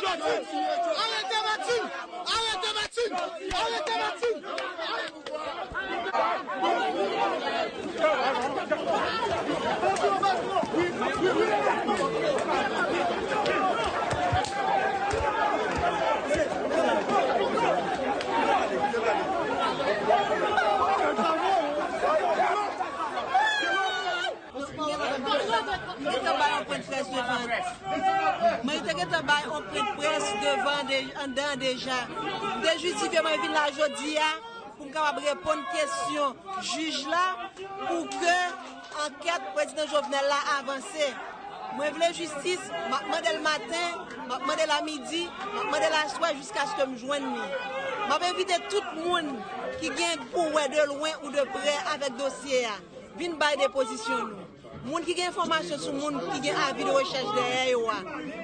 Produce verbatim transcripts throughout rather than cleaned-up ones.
Arete Martine! Arete Martine! Arete Martine! Mwen te gentan bay yon pwent près devan. Mwen te gentan bay yon pwent près devan de, anndan deja. M te jis di ke mwen vin la jodi a pou m kapab reponn kesyon jij la pou ke ankèt prezidan Jovenel la avanse. Mwen vle jistis, m ap mande l maten, m ap mande l a midi, m ap mande l aswè jiskaske m jwenn li. M ap envite tout moun ki gen pou wè de lwen ou de prè avèk dosye a, vin bay depozisyon nou. Moun ki gen enfòmasyon sou moun ki gen avi de rechèch dèyè yo a,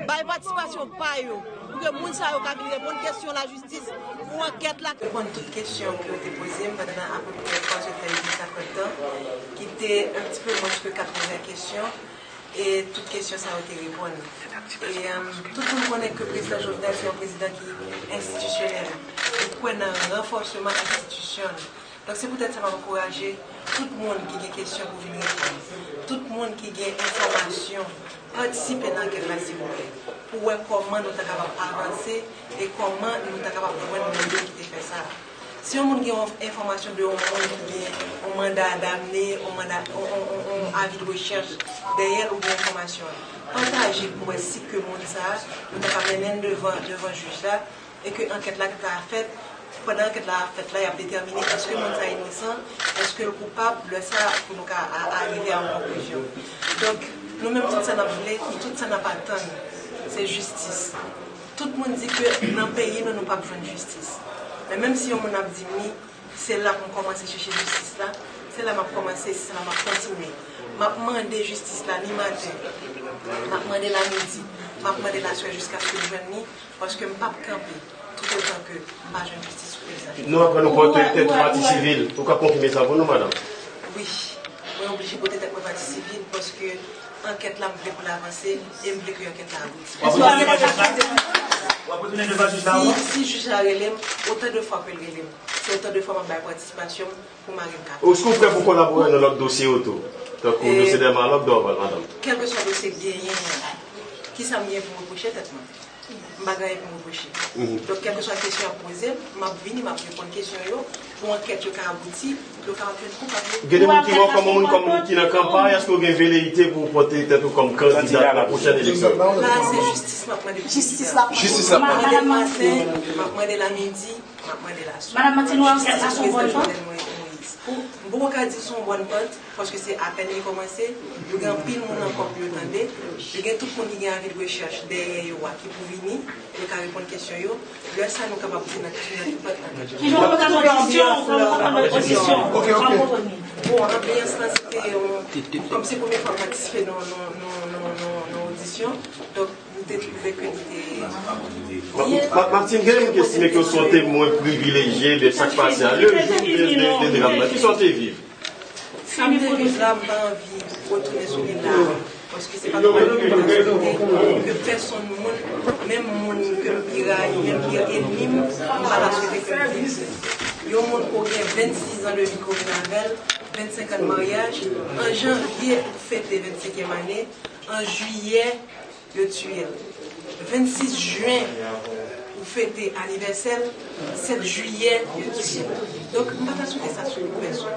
bay patisipasyon pa yo pou ke moun sa yo ka vin reponn kesyon lajistis pou ankèt la. Reponn tout kesyon ke yo te poze m pandan apeprè twa zè fè e di senkant tan, ki te un petit peu moins que katreven kesyon, e tout kesyon sa yo te reponn. E, euh, tout moun konnen ke prezidan Jovenel se yon prezidan ki enstitisyonèl. Li kwè nan ranfòsman enstitisyon. Donk, se poutèt sa m ap ankouraje tout moun ki gen kesyon pou vin reponn. Tout moun ki gen enfòmasyon, patisipe nan ankèt la, silvouplè, pou wè kòman nou ta kapab avanse e kòman nou ta kapab jwenn moun yo ki te fè sa. Si yon moun gen yon enfòmasyon de yon moun ki gen yon manda damne, yon manda, yon, yon, yon, yon avi de rechèch dèyè l oubyen enfòmasyon, pataje l pou wè si ke moun sa a, nou ta ka mennen l devan, devan jij la, e ke ankèt la ka fèt. Pandan ankèt la ap fèt la, y ap detèmine èske moun sa inosan, èske l koupab, lè sa pou nou ka a, a rive a yon konklizyon. Donk, nou menm tout sa n ap vle, tout sa n ap atann, se jistis. Tout moun di ke nan peyi nou, nou p ap jwenn jistis. Men menm si yon moun ap di m li, se la pou m kòmanse chèche jistis la, se la m ap kòmanse, se la m ap kontinye. M ap mande jistis la ni maten, m ap mande l a midi, m ap mande l aswè jiskaske m jwenn li, paske m p ap kanpe toutotan ke m pa jwenn jistis pou peyi sa. Nou aprann ou pote tèt ou pati sivil. Ou ka konfime sa pou nou, madanm? Wi. Mwen oblije pote tèt mwen pati sivil paske ankèt la, m vle pou l avanse e m vle ke ankèt la abouti. W ap retounen devan jij la? W ap retounen devan jij la ankò? Si, si jij la rele m, otan de fwa ke l rele m, se otan de fwa m ap bay patisipasyon m pou mari m ka. Èske w prè pou kolabore nan lòt dosye yo tou? Tankou dosye Derma Locke, Dorval, madanm? Kèlkeswa dosye k genyen an, kisa m gen pou m repwoche tèt mwen? M pa gen anyen pou m repwoche. Donk, kèlkeswa kesyon y ap poze m, m ap vini, m ap reponn kesyon yo pou ankèt yo ka abouti, pou yo kapab jwenn koupab yo. Gen de moun ki wè w kòm yon moun kòm ki nan kanpay, èske w gen veleyite pou w pote tèt ou kòm kandida nan pwochèn eleksyon? La, se jistis m ap mande pou jistis la. Jistis la. M ap mande l maten, m ap mande l a midi, m ap mande l aswè. Madanm Martine, w ap fè sa sou bòn pant? M poko ka di l se yon bòn pant, paske se apèn li kòmanse. Yo gen anpil moun ankò pou yo tande. Yo gen tout moun ki gen avi de rechèch dèyè yo a ki pou vini, yo ka reponn kesyon yo. Lè sa, nou kapab di nan ki, nan ki pant nan. Ki jan w wè odisyon, kòman w wè odisyon? Bon, anbyans lan, se te yon, kòm se premye fwa m patisipe nan, nan, nan odisyon. Donk, nou te twouve ke li te byen. Ma-, Martine, gen moun ki estime ke w se yon temwen privilejye de sa k pase a, le jou de, de, de dram nan. Kisa w te viv? Sa m te viv la, m pa anvi retounen sou li la. Paske se pa yon bagay ke m ta swete ke pèsonn moun, menm moun ke m pi rayi, menm pi ènmi m, m pa ta swete ke l viv. Yon moun ke w gen vennsis zan de vi komin avè l, vennsenk an de maryaj, an janvye ou fete vennsenkyèm ane, an jiyè, yo tiye l. Vennsis jen, ou fete anivèsè l, sèt jiyè, yo tiye l. Donk, m pa ta swete sa sou pèsonn.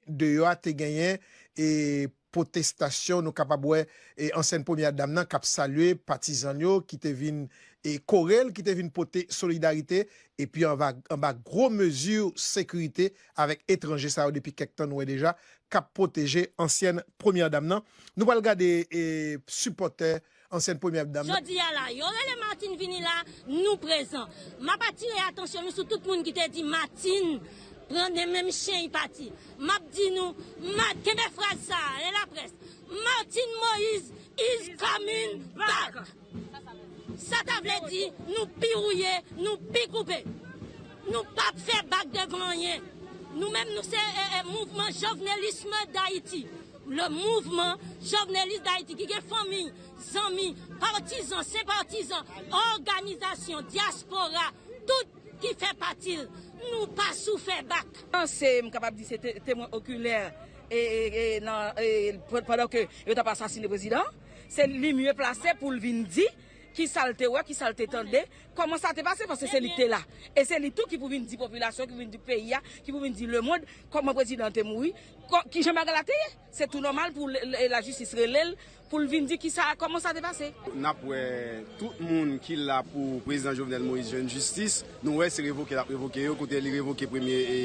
Deyò a te genyen, e, pwotestasyon, nou kapab wè, e, ansyèn premyè dam nan k ap salye patizan l yo ki te vin, e, kore l, ki te vin pote solidarite, epi anba, anba gwo mezi sekirite avèk etranje sa yo depi kèk tan nou wè deja, k ap pwoteje ansyèn premyè dam nan. Nou pral gade, e, sipòtè ansyèn premyè dam nan. Jodi a la, yo rele Martine vini la, nou prezan. M ap atire atansyon nou sou tout moun ki te di Martine pran nan menm chen y pati. M ap di nou, ma-, kenbe fraz sa a, e laprès, Martine Moïse is coming back. Sa ta vle di, nou pi wouye, nou pi koupe. Nou p ap fè bak devan anyen. Nou menm, nou se, e, e, mouvman Jovenelisme d'Haïti. Le mouvman Jovenelis Dayiti ki gen fanmi, zanmi, patizan, senpatizan, òganizasyon, dyaspora, tout ki fè pati l, nou pa sou fè bak. Se, m kapab di, se te- temwen okilè e, e, e, nan, e, pandan ke yo t ap asasine prezidan, se li mye plase pou l vin di ki sa l te wè, ki sa l te tande, kòman sa te pase, paske se li ki te la. E se li tou ki pou vin di popilasyon, ki pou vin di peyi a, ki pou vin di lemonn kòman prezidan te mouri, kò- kijan bagay la te ye. Se tou nòmal pou le- le- lajistis rele l, pou l vin di ki sa, kòman sa te pase. N ap wè tout moun ki la pou prezidan Jovenel Moïse jwenn jistis. Nou wè se revoke l ap revoke yo, kote li revoke premye e,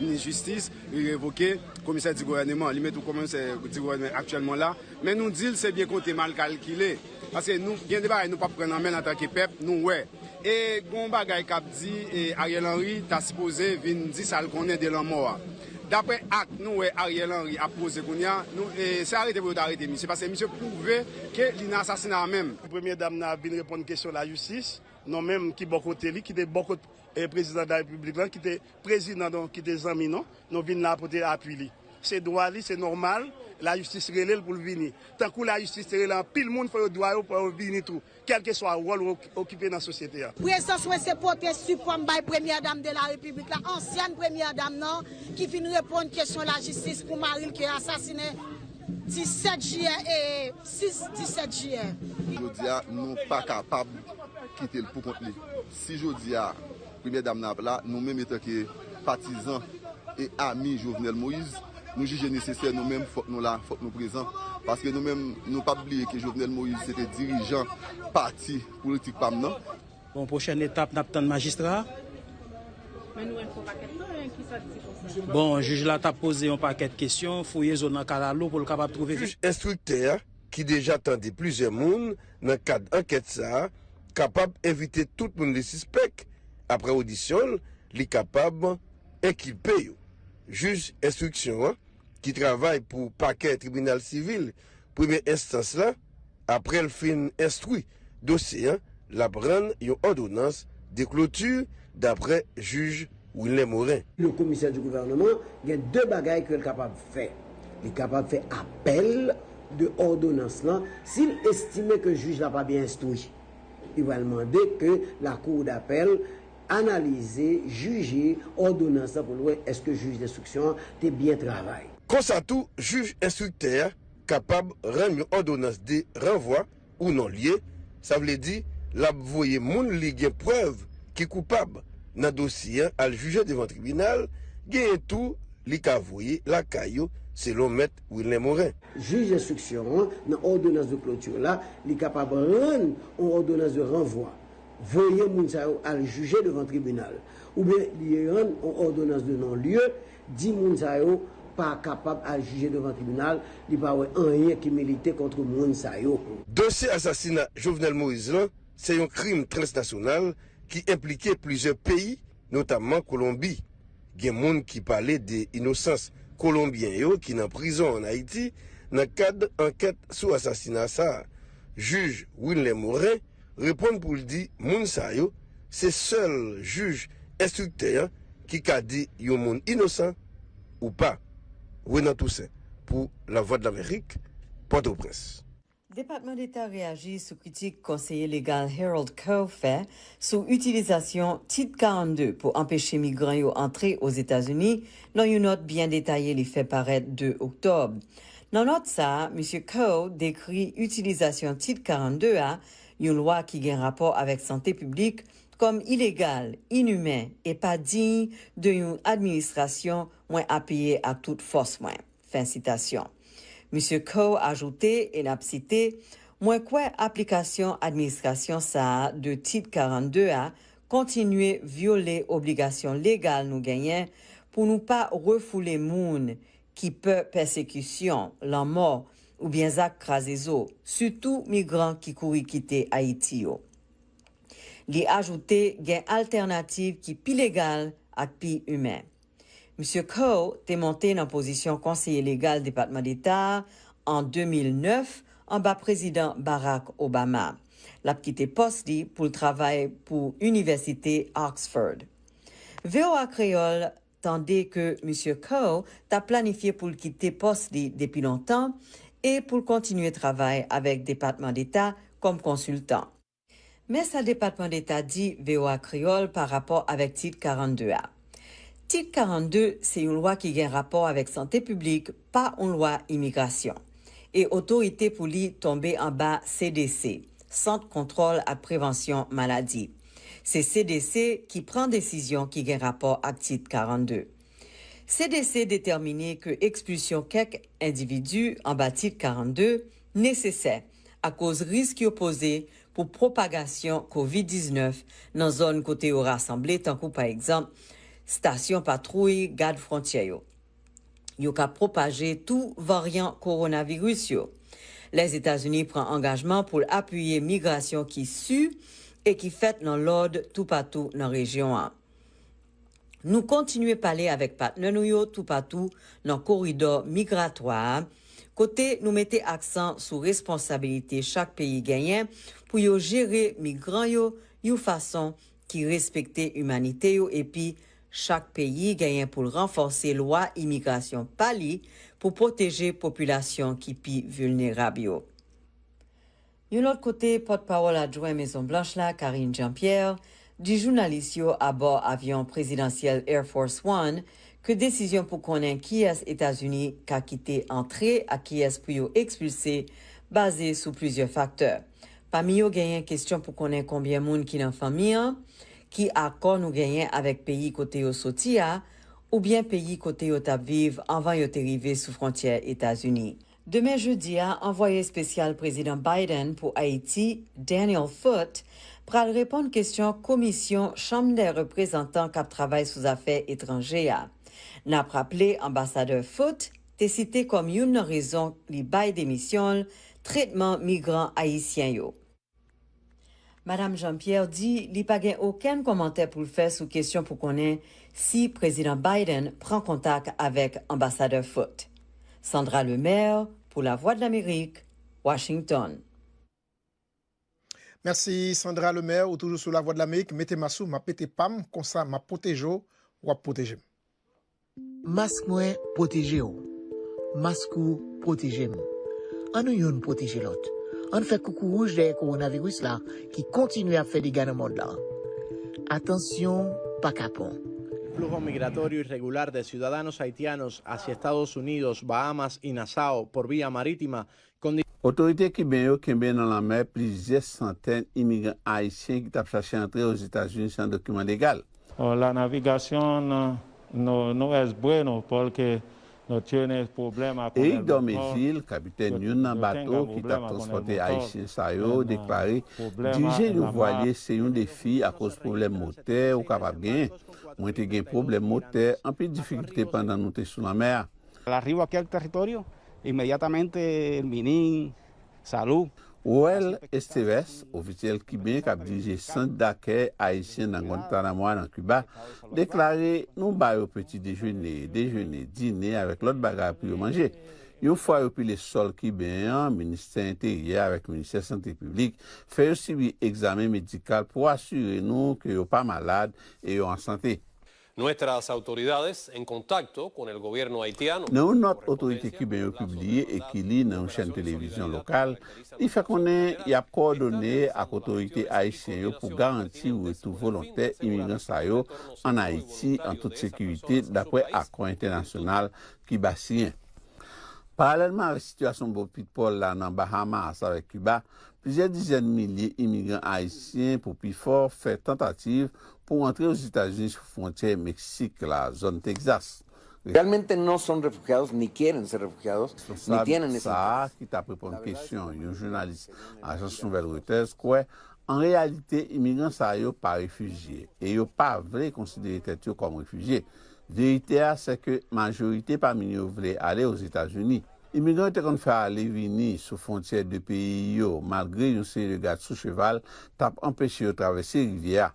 minis jistis, li revoke komisè di gouvèneman, li mete komisè di gouvèneman aktyèlman la. Men nou di l se byen konte, mal kalkile. Paske nou gen de bagay nou p ap pran nan men l antanke pèp, nou wè. E gon bagay k ap di e, Ariel Henry ta sipoze vin di sa l konnen de lanmò a. Daprè ak nou wè Ariel Henry ap poze kounye a, nou, e, se arete pou yo ta arete misye, paske misye pwouve ke li nan asasina a menm. Premye dam nan ap vin reponn kesyon lajistis, non menm ki bò kote li, ki te bò kot e, prezidan de la repiblik lan, ki te prezidan, donk, ki te zanmi nou, nou vin la pou te apui li. Se dwa li, se nòmal, lajistis rele l pou l vini. Tankou lajistis te rele anpil moun, fò yo dwa yo, fò yo vini tou, kèlkeswa wòl ou okipe nan sosyete a. Prezans mwen se pote sipò m bay premyè dam de la repiblik la, ansyèn premyè dam nan, ki vin reponn kesyon lajistis pou mari l ki asasinen disèt jiyè e sis disèt jiyè. Jodi a, nou pa kapab kite l pou kont li. Si jodi a, premyè dam nan ap la, nou menm etanke patizan e ami Jovenel Moïse, nou jije nesesè nou menm, fòk nou la, fòk nou prezan. Paske nou menm, nou p ap bliye ke Jovenel Moïse se te dirijan pati politik pa m nan. Bon, pwochèn etap, n ap tann majistra a. Men nou wè fè yon pakèt tan, kisa l di konsa? Bon, jij la t ap poze yon pakèt kesyon, fouye zo nan kalalou pou l kapab twouve. Jij enstriktè a, ki deja tande plizyè moun nan kad ankèt sa a, kapab envite tout moun li sispèk. Apre odisyon l, li kapab enkilpe yo. Jij enstriksyon an, ki travay pou pakè tribinal sivil premye enstans la, apre l fin enstwi dosye an, l ap rann yon òdonans de kloti, daprè jij Wilner Morin. Le commissaire du gouvernement gen de bagay ke l kapab fè. Li kapab fè apèl de òdonans lan si l estime ke jij la pa byen enstwi. Li pral mande ke lakou dapèl analize, jije òdonans lan pou l wè èske jij enstriksyon an te byen travay. Konsa tou, jij enstriktè a kapab rann yon òdonans de ranvwa ou non lye, sa vle di l ap voye moun li gen prèv ki koupab nan dosye an al jije devan tribinal, genyen tou li ka voye lakay yo, selon mèt Wilner Morin. Jij enstriksyon an, nan òdonans de kloti la, li kapab rann yon òdonans de ranvwa, voye moun sa yo al jije devan tribinal, oubyen li rann yon òdonans de non lye, di moun sa yo pa kapab al jije devan tribinal, li pa wè anyen ki milite kont moun sa yo. Dosye asasina Jovenel Moïse lan se yon krim transnasyonal ki enplike plizyè peyi, notamman Kolonbi. Gen moun ki pale de inosans Kolonbyen yo ki nan prizon ann Ayiti nan kad ankèt sou asasina sa a. Jij Wilner Morin reponn pou l di moun sa yo, se sèl jij enstriktè an ki ka di yon moun inosan ou pa. Renan Toussaint pou Lavwadlamerik, Pòtoprens. Depatman Deta reyaji sou kritik konseye legal Harold Koh fè sou itilizasyon Tit karannde pou anpeche migran yo antre Ozetazini nan yon nòt byen detaye li fè parèt de oktòb. Nan nòt sa a, Misye Koh dekri itilizasyon Tit karannde a, yon lwa ki gen rapò avèk sante piblik, kòm ilegal, inimen e pa diy de yon administrasyon mwen apiye ak tout fòs mwen. Fen sitasyon. Misye Koh ajoute, e n ap site, mwen kwè aplikasyon administrasyon sa a de Tit karannde a kontinye vyole obligasyon legal nou genyen pou nou pa refoule moun ki pè pèsekisyon, lanmò, oubyen zak kraze zo, sitou migran ki kouri kite Ayiti yo. Li ajoute gen altènativ ki pi legal ak pi imen. Misye Koh te monte nan pozisyon konseye legal Depatman Deta a an de mil nèf anba Prezidan Barack Obama. L ap kite pòs li pou l travay pou Inivèsite Oxford. V O A Kreyòl tande ke Misye Coe t ap planifye pou l kite pòs li depi lontan e pou l kontinye travay avèk Depatman Deta kòm konsiltan. Men sa Depatman Deta di V O A Kreyòl pa rapò avèk Tit karannde a. Tit karannde se yon lwa ki gen rapò avèk sante piblik, pa yon lwa imigrasyon. E otorite pou li tonbe anba C D C, Sant Kontwòl ak Prevansyon Maladi. Se C D C ki pran desizyon ki gen rapò ak Tit karannde. C D C detèmine ke ekspilsyon kèk endividi anba Tit karannde nesesè akoz risk yo poze pou pwopagasyon kovid diznèf nan zòn kote yo rasanble, tankou pa egzanp, stasyon patwouy gad fwontyè yo. Yo ka pwopaje tou varyan kowonaviris yo. Lèzetazini pran angajman pou l apiye migrasyon ki si e ki fèt nan lòd toupatou nan rejyon an. Nou kontinye pale avèk patnè nou yo toupatou nan koridò migratwa a, kote nou mete aksan sou responsabilite chak peyi genyen pou yo jere migran yo yon fason ki respekte imanite yo, epi chak peyi genyen pou l ranfòse lwa imigrasyon pa li pou pwoteje popilasyon ki pi vilnerab yo. Yon lòt kote, pòtpawòl adjwen Mezon Blanch la, Karine Jean-Pierre, di jounalis yo abò avyon prezidansyèl Air Force One ke desizyon pou konnen kiyès Etazini ka kite antre ak kiyès pou yo ekspilse baze sou plizyè faktè. Pami yo genyen kesyon pou konnen konbyen moun ki nan fanmi an, ki akò nou genyen avèk peyi kote yo soti a, oubyen peyi kote yo t ap viv anvan yo te rive sou fwontyè Etazini. Demen jedi a, anvwaye espesyal Prezidan Biden pou Ayiti, Daniel Foote, pral reponn kesyon Komisyon Chanm dè Reprezantan k ap travay sou zafè etranje a. N ap raple, Anbasadè Foote te site kòm youn nan rezon li bay demisyon l, tretman migran ayisyen yo. Madam Jean-Pierre di li pa gen okenn kòmantè pou l fè sou kesyon pou konnen si Prezidan Biden pran kontak avèk Anbasadè Foote. Sandra Lemaire pou Lavwadlamerik, Washington. Mèsi Sandra Lemaire, ou toujou sou Lavwadlamerik. Mete mas ou, m ap mete pa m, konsa m ap pwoteje w, w ap pwoteje m. Mask mwen pwoteje w. Mask ou pwoteje m. Ann nou youn pwoteje lòt. Ann fè koukouwouj dèyè kowonaviris la ki kontinye ap fè dega nan mond lan. Atansyon, pa kapon. Flujo migratorio irregular de ciudadanos haitianos hacia Estados Unidos, Bahamas y Nassau por vía marítima. Otorite kiben yo kenbe nan lanmè plizyè santèn imigran ayisyen ki t ap chache antre Ozetazini san dokiman legal. La navigation no, no es bueno porque no tiene problema con el motor. Eric Dormézil, kapitèn youn nan bato ki t ap transpòte ayisyen sa yo, deklare dirije yon vwalye se yon defi akoz pwoblèm motè ou kapab genyen. Mwen te gen pwoblèm motè, anpil difikilte pandan nou te sou lanmè a. Al arribo aquí al territorio, inmediatamente el MININ, Salud. Roel Esteves, ofisyèl kiben k ap dirije sant dakèy ayisyen nan Guantanamo a nan Kiba, deklare nou ba yo peti dejene, dejene, dine avèk lòt bagay pou yo manje. Yon fwa yo pile sòl kiben an, Ministè Enteryè avèk Ministè Sante Piblik fè yo sibi egzamen medikal pou asire nou ke yo pa malad e yo an sante. Nuestras autoridades en contacto con el gobierno haitiano. Nan yon nòt otorite kiben yo pibliye e ki li nan yon chèn televizyon lokal, li fè konnen y ap kowòdone ak otorite ayisyen yo pou garanti retou volontè imigran sa yo ann Ayiti an tout sekirite, dapre akò entènasyonal Kiba siyen. Paralèlman avèk sitiyasyon bò Pitpòl la nan Bahamas avèk Kiba, plizyè dizèn milye imigran ayisyen pou pi fò fè tantativ pou antre Ozetazini sou fwontyè Meksik la, zòn Texas. Realmente no son refugiados ni quieren ser refugiados ni tienen esa sa ki t ap reponn kesyon yon jounalis ajans nouvèl Reuters kwè, an reyalite, imigran sa yo pa refijye e yo pa vle konsidere tèt yo kòm refijye. Verite a, se ke majorite pami yo vle ale Ozetazini. Imigran yo te konn fè ale vini sou fwontyè de peyi yo, malgre yon seri de gad sou cheval t ap anpeche yo travèse rivyè a.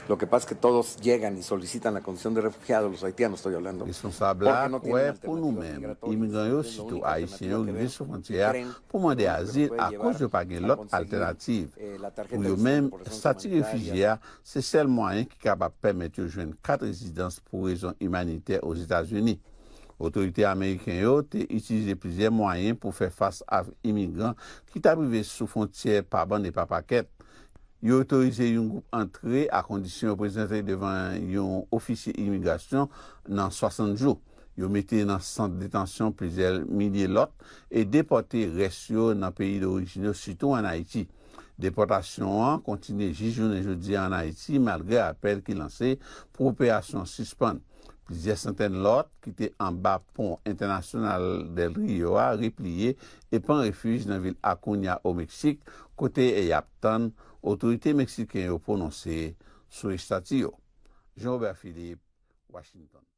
Lo que pasa es que todos llegan y solicitan la condición de refugiado, los haitianos estoy hablando. Responsab la kwè pou nou menm, imigran yo, sitou ayisyen yo, rive sou fwontyè a pou mande azil akoz yo pa gen lòt altènativ. Pou yo menm, estati refijye a se sèl mwayen ki kapab pèmèt yo jwenn kat rezidans pou rezon imanitè Ozetazini. Otorite ameriken yo te itilize plizyè mwayen pou fè fas ak imigran ki t ap rive sou fwontyè pa bann e pa pakèt. Yo otorize yon gwoup antre a kondisyon yo prezante devan yon ofisye imigrasyon nan swasant jou. Yo mete nan sant detansyon plizyè milye lòt e depòte rès yo nan peyi dorijin yo, sitou ann Ayiti. Depòtasyon an kontinye jis jounen jodi a ann Ayiti, malgre apèl ki lanse pou operasyon an sispann. Plizyè santèn lòt ki te anba pon entènasyonal Del Rio a repliye e pran refij nan vil Acuña, o Meksik, kote y ap tann otorite meksiken yo pwononse sou estati yo. Jean Robert Philippe, Washington.